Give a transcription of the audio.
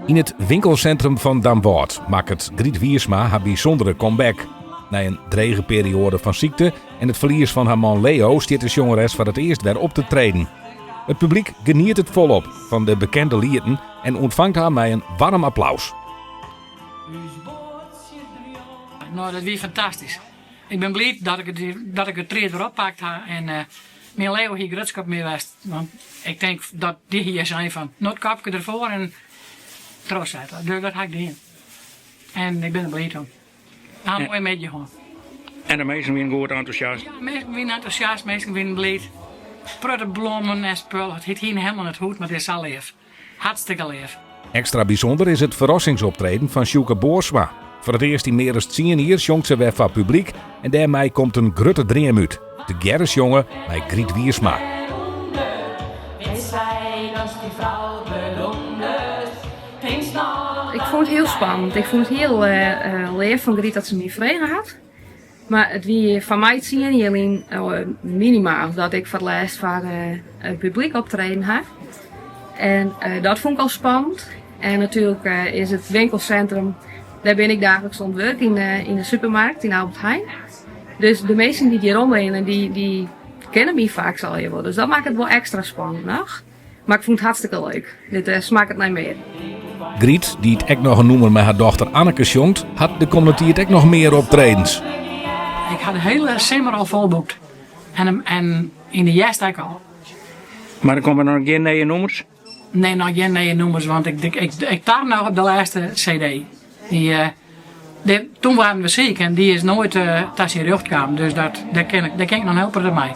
Yn it winkelsintrum fan Damwâld makket Griet Wiersma har bysûndere comeback. Nei in drege perioade fan sykte en it ferlies fan har man Leo stiet de sjongeres foar it earst wer op te treden. It publyk genietet folop fan de bekende lieten en ûntfangt har mei in waarm applaus. No, dat wie fantastysk. Ik bin bliid dat ik it, dat ik it tried wer oppakt ha en uh, myn Leo hie grutsk op my west. Want ik tink dat dy hie sein fan, no it kopke derfoar en trochsette. Dus dat ha ik dien. En ik bin der bliid om. Ha in moaie middei hân. En de minsken wienen goed entûsjast? Ja, minsken wienen entûsjast, minsken wienen bliid. Protte blommen en spul. It hie helemaal net hoegd, mar it is sa leaf. Hartstikke leaf. Ekstra bysûnder is it ferrassingsoptreden fan Sjoeke Boorsma. Foar it earst yn mear as tsien jier sjongt se wer foar publyk en dêrmei komt in grutte dream út, tegearre sjonge mei Griet Wiersma. Ik fûn it hiel spannend. Ik fûn it hiel leaf fan Griet dat se my frege hat. Mar it wie foar my tsien jier lyn minimaal dat ik foar it lêst foar it publyk optreden ha. En dat fûn ik al spannend. En natuerlik is it winkelsintrum, dêr bin ik daagliks oan it wurk yn de supermarkt yn Albert Heijn. Dus de minsken dy't hjir omrinne, dy kenne my faaks allegear wol. Dus dat makket it wol ekstra spannend noch. Mar ik fûn it hartstikke leuk. Dit smakket nei mear. Griet, dy't ek noch in nûmer mei har dochter Anneke sjongt, hat de kommende tiid ek noch mear optredens. Ik ha de hiele simmer al folboekt. En, en yn de hjerst ek al. Mar der komme noch gjin nije nûmers? Nee, noch gjin nije nûmers, want ik, ik, ik tar noch op de lêste CD. Dy, uh, de, toen waarden we siik en dy is noait uh, ta syn rjocht kaam. Dus dat, dêr kin ik, dêr kin ik noch in hiel protte mei.